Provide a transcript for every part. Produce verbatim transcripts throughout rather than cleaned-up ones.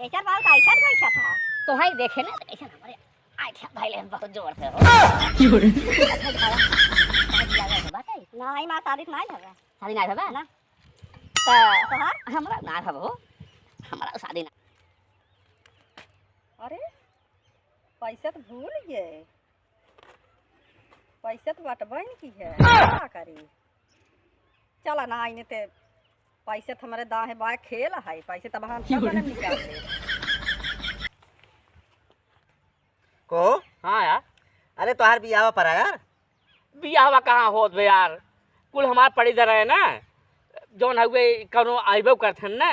कैसन बाबू का ऐसन बैठा था? तोहई देखे ना, तो कैसन हमरे आँखिया धइले हैं बहुत जोर से हो। अच्छा, बतावा, शादी लागल हो बाटे? नहीं, हमार शादी तो नहीं भवा। शादी नहीं भवा? ना। तो तोहार? हमरा ना भवा हो, हमरा शादी ना। अरे, पैसा तो भूल गए। पैसे तो बटबे न की है, का करी? चला ना, आइने ते पैसे तो हमरे दाहे बाए खेल है, पैसे तब हम सब बने निकाल ले। को? हाँ यार। अरे तोहार बियाह परा यार। बियाहवा कहाँ होत बे यार, कुल हमार पड़ी रहे ना, जौन हउए कौनो आइबो करथन ना,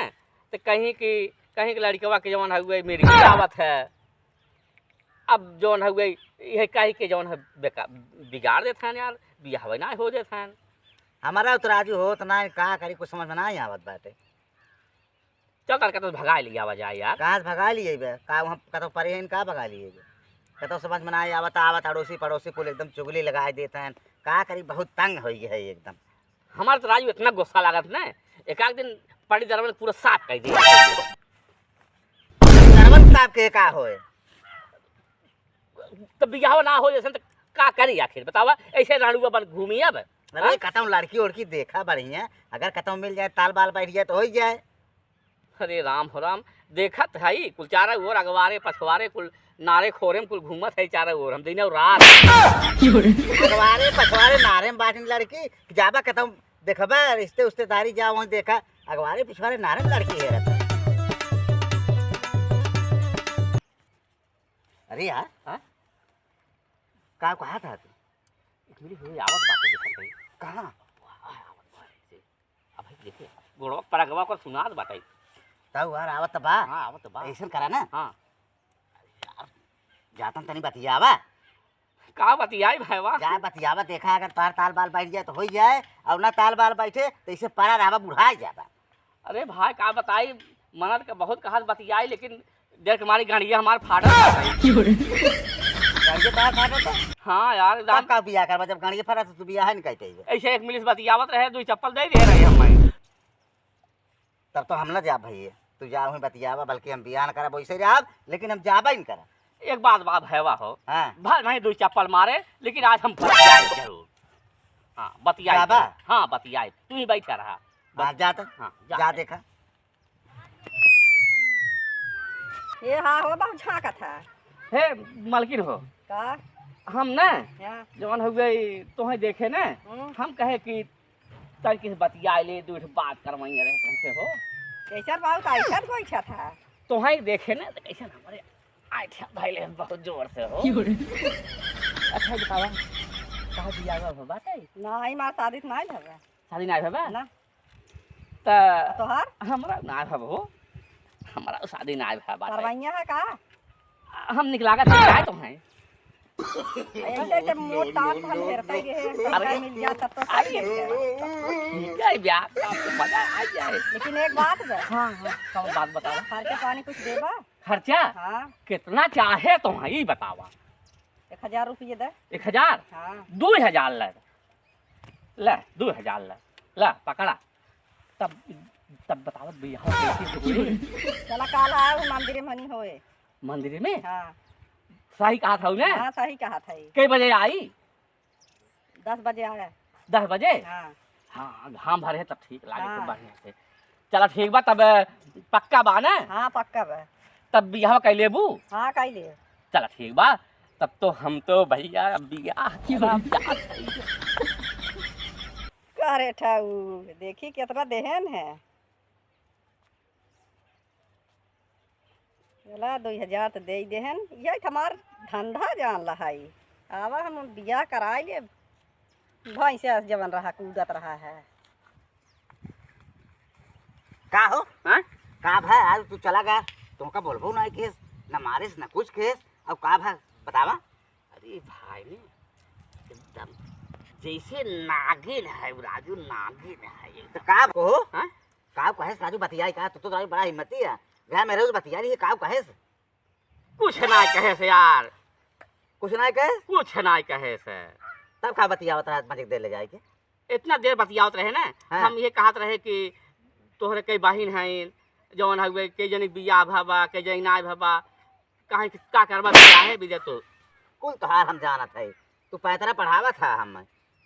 तो कहीं कि, कहीं के लड़कवा के जौन हउए मेरी आवत है, अब जौन हउए, इहे कहि के जौन है बेका-, बिगाड़ देत हन यार, बियाहवे ना हो देत हन। हमारा तो राजू होत ना, का करी, कुछ समझ में ना आवत बाटे। चल, तार कतौ भगाए लियावा जाए यार। कहाँ से भगाए लिए बे? का वहाँ कतौ परे हैं, का भगाए लिए बे? कतौ समझ में ना आवत, आवत अड़ोसी पड़ोसी कुल एकदम चुगली लगाए देत हन। का करी, बहुत तंग होइ गए है एकदम। हमार तो राजू इतना गुस्सा लागत ना, एक आध दिन पड़ी दरवन पूरा साफ कर दी। दरवन साफ के का होए? तो बियाह ना हो जैसे तो का करी आखिर बतावा? ऐसे राणुआ बन घूमी अब। अरे हाँ? कतौ लड़की उड़की देखा बढ़िया, अगर कतौ मिल जाए, ताल बाल बैठ जाए तो हो ही जाए। अरे राम हो राम, देखत हई कुल चारा ओर अगवारे पछवारे कुल नारे खोरे में कुल घूमत है चारा ओर, हम दिन और रात। अगवारे पछवारे नारे में बाटिन लड़की, जाबा कतौ देखबा, रिश्ते उश्तेदारी जा वहीं देखा, अगवारे पिछवारे नारे में लड़की है रहता। अरे यार, हाँ? का कहा था तू? एक मिनट हुई, आवत बाटे देखत हई। कहाँ? वाह, आवत बाटे से। अब भाई देखे, गोड़वा परगवा कर सुनात बाटे। तब यार आवत बा। हाँ, आवत बा। ऐसन करा ना। हाँ। यार, जातन तनी बतियावा। का बतियाई भाईवा? जा बतियावा, देखा अगर तार ताल बाल बैठ जाए तो हो ही जाए, और ना ताल बाल बैठे तो इसे परा रहबा, बुढ़ाई जाबा। अरे भाई का बताई, मनत के बहुत कहत बतियाई, लेकिन डर के मारी गाड़िया हमार फाटत बाटे। गाड़िया तोहार फाटत है? हाँ यार, तब एकदम। का बियाह करबा जब गाड़िया फाटत है, तू बियाह नहीं कर पाइबे। ऐसे एक मिलिस बतियावत रहे, दो चप्पल दे दे रहे हम। तब तो हम ना जाब भैया, तू जा वहीं बतियावा, बल्कि हम बियाह न करब, वैसे रहब, लेकिन हम जाबे न करब। एक बात बा भैया हो, हाँ। भल नहीं दो चप्पल मारे, लेकिन आज हम बतियाए जरूर। हाँ, बतियाए जाबा? जरूर। हाँ, बतियाए। तू ही बैठा रहा। हाँ, बस। जा तो। हाँ, जा। जा देखा। ये हाँ हो, बहुत झांकत है। हे, मलकिन हो। का? हम ना, हाँ। जवन हो गई, तोहे देखे ना, हम्म। हम कहे कि तन किस बतियाए ले, दू ठो बात करवाइए रहे तुमसे हो। कैसन बाबू का ऐसन कोई इच्छा था? तोहे देखे ना, तो कैसन हमारे आँखिया धइले बहुत जोर से हो। अच्छा, बतावा, कहाँ बियाह हो बाटे? नहीं, हमार शादी तो नहीं भवा। शादी नहीं भवा? ना। त तोहार? हमरा ना भवा हो। हमरा शादी ना भवा बाटे। करवाइया है का? हम निकलागत है, जाए तो हैं। ऐसे ऐसे मोट टाप हम हेरते गए हैं, अरे। मिल जाता तो आई है। ठीक है, ब्याह का आपको मजा आ जाए। लेकिन एक बात बा। हाँ, हाँ, कौन बात बतावा? खर्चा पानी कुछ देबा? खर्चा? हाँ। कितना चाहे तो हैं, ई बतावा। एक हजार रुपये दे। एक हजार? हाँ। दो हजार ले। ले, दो हजार ले। ले, पकड़ा। तब, तब बतावत बियाह कैसे होई? चला काल आए वो मंदिर में नहीं होए। मंदिर में? हाँ। सही कहा था उन्हें? हाँ, सही कहा था ये। कई बजे आई? दस बजे आए। दस बजे? हाँ। हाँ, घाम भरे है तब ठीक लागे, हाँ। खूब बढ़िया से। चला ठीक बा, तब पक्का बा ना? हाँ, पक्का बा। तब बियाह कइ लेबू? हाँ, कइ ले। चला ठीक बा, तब तो हम तो भैया बियाह करब, जात हई। का रे ठाऊ, देखी केतना देहन है। चला, दो हजार तो दे देहन, यही तो हमार धंधा जान लहाई। आवा हम बियाह कराई ले, भैंसे अस जवन रहा, कूदत रहा है। का हो? हाँ? का भाई, आज तू चला गया, तुमका बोलबो ना केस, ना मारिस, ना कुछ केस, अब का भाई, बतावा? अरे भाई ने एकदम जैसे नागिन है, राजू नागिन है एकदम। तो का हो? हाँ? का कहेस राजू बतियाई का? तू तो राजू बड़ा हिम्मती है, घर में रोज बतिया रही है, का कहेस? कुछ ना कहेस यार। कुछ ना कहेस? कुछ ना कहेस। तब का बतियावत रहा मजे दे ले जाए के? इतना देर बतियावत रहे ना, हाँ। हम ये कहत रहे कि तोहरे कई बहिन हैं, जौन हउवे, के जनी बियाह भवा, के जनी नाय भवा, कहाँ का करबा बियाह है बिदे तो। कुल तोहार हम जानत है, तू पैतरा पढ़ावत है हम,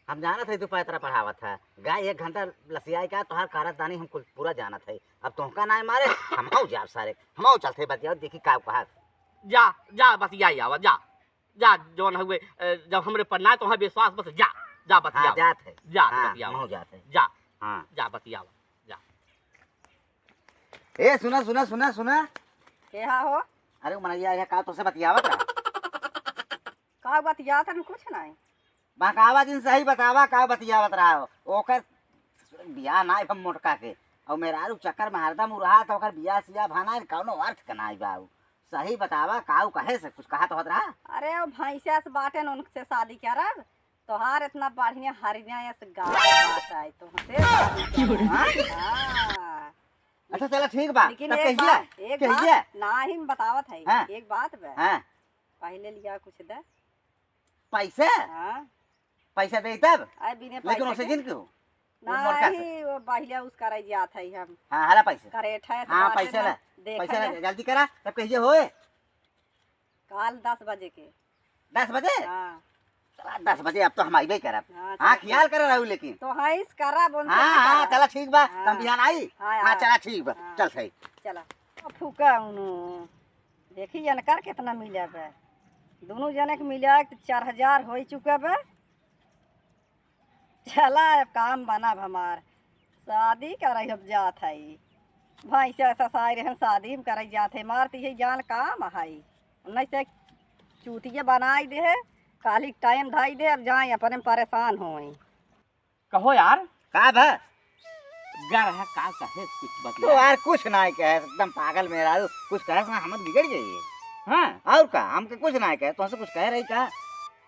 हम जानत है तू पैतरा पढ़ावत है। गाय एक घंटा लसियाई का तोहार कारस्तानी हम कुल पूरा जानत है। अब तोहका नाय मारे, हमहू जाब सारे, हमहू चलते बतिया, देखी का कहत। जा, जा बतियाई आवा, जा, जा, जौन हउवे, अ, जब हमरे पर ना तोहर विश्वास बस जा, जा हाँ, बतियावा। जात है। जा हाँ, बतियावा। हमहू जात है। जा, हाँ। जा बतियावा, जा। ए, सुना, सुना, सुना, सुना। के हा हो? अरे, उ मनइया, यह का तोसे बतियावत रहा? का बतियात हन? कुछ नहीं। बहकावा जिन, सही बतावा, का बतियावत रहा हो? ओकर बियाह नाई भा मोटका के, और मेहरारू चक्कर में हरदम उरहा, तो ओकर बियाह सियाह भा नाई, कौनो अर्थ के नाई बा उ। सही बतावा, का उ कहे से कुछ कहा तो होत रहा? अरे, वो भैंसिया से बाटे न, उनसे शादी करब। तोहार इतना बढ़िया हरिया से गाय बात आई, तो हमसे शादी करब। हाँ? हाँ। अच्छा, चला, ठीक बा। लेकिन तब एक कहिया? बात, एक कहिया? बात, ना ही हम बतावत है। हाँ। एक बात बा। हाँ। पहले लिया कुछ दे। पैसे? हाँ। पैसा दे तब? अरे, बिना लेकिन पैसे ओसे के? जिन क्यों? वो मोर का से? नहीं, वो बहिया उस करे जात है हम। हाँ, हला पैसे। करेठा है, हाँ, बात पैसे है ला। ना, देखा पैसे ला, जा। जल्दी करा, तब कहिए होए। काल दस बजे के। दस बजे? हाँ। चला, दस बजे अब तो हम आइबे करब। हाँ, हाँ, चला, ख्याल ठीक। करे रहू लेकिन। तो हाँ, इस करब, उनसे हाँ, भी हाँ, करब। चला, ठीक बा, हाँ। तम बिहान आई। हाँ, हाँ, हाँ। चला, ठीक बा, हाँ। चल सही। चला। अब फूका उनु। देखी, इनकर कितना मिला बा। दोनों जने के मिला के चार हजार हो चुका बा। चला, अब काम बनब हमार। शादी करे अब जात हई। भैंसे ससाई रहन, शादी में करे जात हई। मार त यही जान काम हई। नहीं से चूतिया बनाई दे है, काली टाइम धाई दे, अब जाए अपने में परेशान होई। कहो यार। का बा? गरहा का कहे कुछ तो बतिया। यार कुछ ना कहे, एकदम पागल मेहरारू, कुछ कहे से ना हमत बिगड़ जाइए। हाँ। और का, हमके कुछ ना कहे, तुमसे कुछ कह रही का?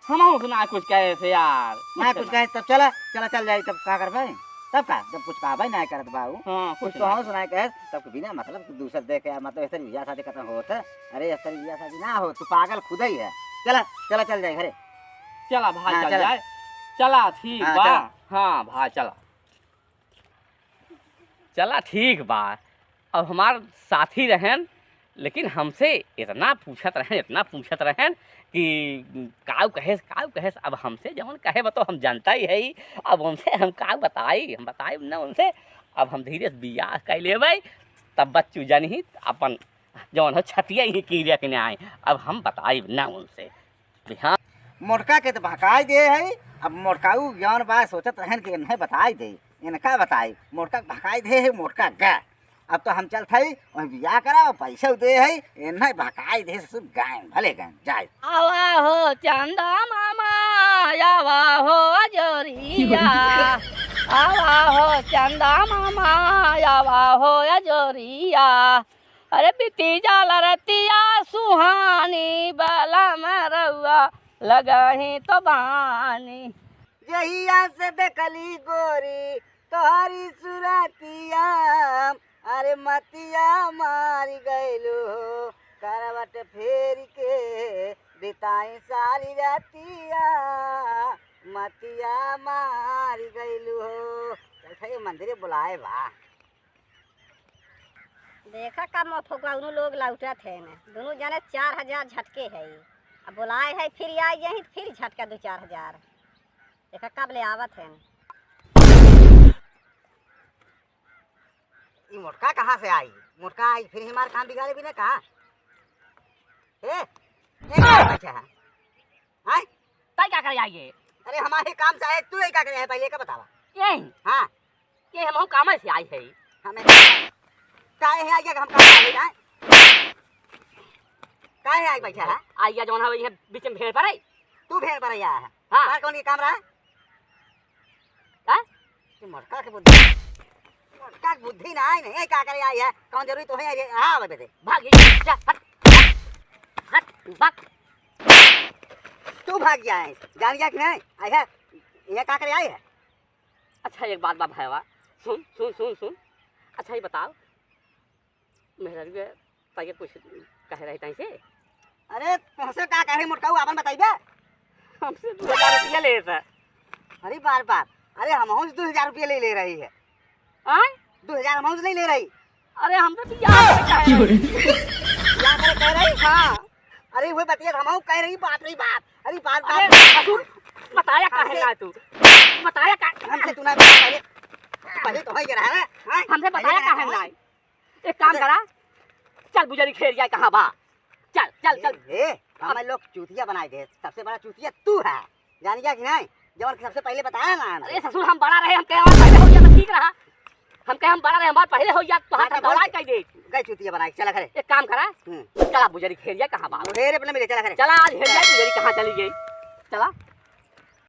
हम सुना कुछ कहे से यार। ना कुछ कहे, तब चला, चला, चल जाई, तब का करबे? तब का, जब कुछ कहबे ना करत बा उ। हाँ, कुछ कुछ तो ना। हम सुना कहे, तब के बिना मतलब के दूसर देख के, मतलब, ऐसे बियाह शादी खत्म होत है। अरे, ऐसे बियाह शादी ना हो, तू पागल खुद ही है। चला, चला, चल जाए घरे। चला भाई, हाँ, चल चला। जाए। चला, ठीक हाँ, बा। चला। हाँ भाई, चला। चला ठीक बा, अब हमार साथी रहेन, लेकिन हमसे इतना पूछत रहेन, इतना पूछत रहेन कि काऊ कहेस, काऊ कहेस। अब हमसे जवन कहे बा तो हम जानता ही है, अब उनसे हम काऊ बताई, हम बताई न उनसे। अब हम धीरे से बियाह कर लेबै, तब बच्चू जन ही अपन जवन हो छतिया ही कीरिया के न्याय, अब हम बताई न उनसे। बिहान मोटका के तो भकाई दे है। अब मोटकाऊ जौन बा सोचत रहन कि इन्हें बताई दे, इनका बताई, मोटका के भकाई दे है, मोटका गा। अब तो हम चलत हई, वहीं बियाह करा, पैसा दे है, इन्हें भकाई दे, ससुर गायन, भले गायन, जाए। आवा हो चंदा मामा, आवा हो अजोरिया, आवा हो चंदा मामा, आवा हो अजोरिया। अरे बीती जाला रतिया सुहानी, बलम रउआ लगही तो बानी। जहिया से देखली गोरी तोहरी सुरतिया, अरे मतिया मारी गइलू हो, करवट फेर के बिताई सारी रतिया, मतिया मारी गइलू हो। चल, ये मंदिर बुलाए बा। देखा का मफुआ उनु लोग लौटत है न, दुनू जने चार हजार झटके है। अब बुलाए है, फिर आई यही, फिर झटका दो चार हजार। देखा कब ले आवत है। ई मोटका कहाँ से आई? मोटका आई, फिर हमार काम बिगाड़े भी ना कहा। ए, ये क्या बैठा है? आय? तई का करे आई है? अरे हमारे काम से आए, तू ये का करे है, पहले का बतावा। यही? हाँ। ये हम काम से आई है। हमें काहे है आइया, हम काम से आई है? काहे आई बैठा है? आइया जौन है, ये बीच में भेड़ पर आई। तू भेड़ पर आया है? हाँ। तार कौन के काम रहा? हाँ? तू मोटका के बुद्धि, मोटका के बुद्धि ना आई, नहीं, का करे आई है? कौन जरूरी तो है, ये, हाँ, बे, बे, भाग, ये, जा, हट, हट, हट, भाग। तू भाग गया है, जान गया कि नहीं? आई है, ये का करे आई है? अच्छा, एक बात बा भाईवा, सुन, सुन, सुन, सुन। अच्छा, ये बताओ, मेहरारू के ताके कुछ कहे रही ताई से? अरे, तुमसे का कहे मोटकाऊ, आपन बताइबे? हमसे दो हजार रुपया ले था। अरे बार बार, अरे हमहू से दो हजार रुपया ले ले रही है। आय? दो हजार हमहू से नहीं ले रही। अरे हमसे बियाह करे कहे रही। बियाह करे कहे रही? हाँ। अरे वो बतिया हम कह रही, बाप रे बाप। अरे बाप, अरे बाप। ससुर, बताया काहे हमसे ना तू? बताया का? हमसे तू ना पहले, पहले तो वहीं के रहा ना, हाँ? हमसे बताया काहे ना? एक काम करा, चल बुजरी खेरिया कहाँ बा? चल, चल, चल। ए, हमें लोग चूतिया बनाए दे, सबसे बड़ा चूतिया तू है, जान गया कि नहीं? जवन सबसे पहले बताया ना। अरे ससुर, हम बड़ा रहे, हम कहे हमार पहले होइ गया तो ठीक रहा। हम कहे हम बड़ा रहे, हमार पहले होइ गया, तो हाथ हाँ, दौड़ाई कह दे। गए चूतिया बनाए, चला घरे। एक काम करा, हम्म। चला बुजरी खेरिया कहाँ बा? ढेर अपने मिले, चला घरे। चला आज हेरिया बुजरी कहाँ चली गई? चला।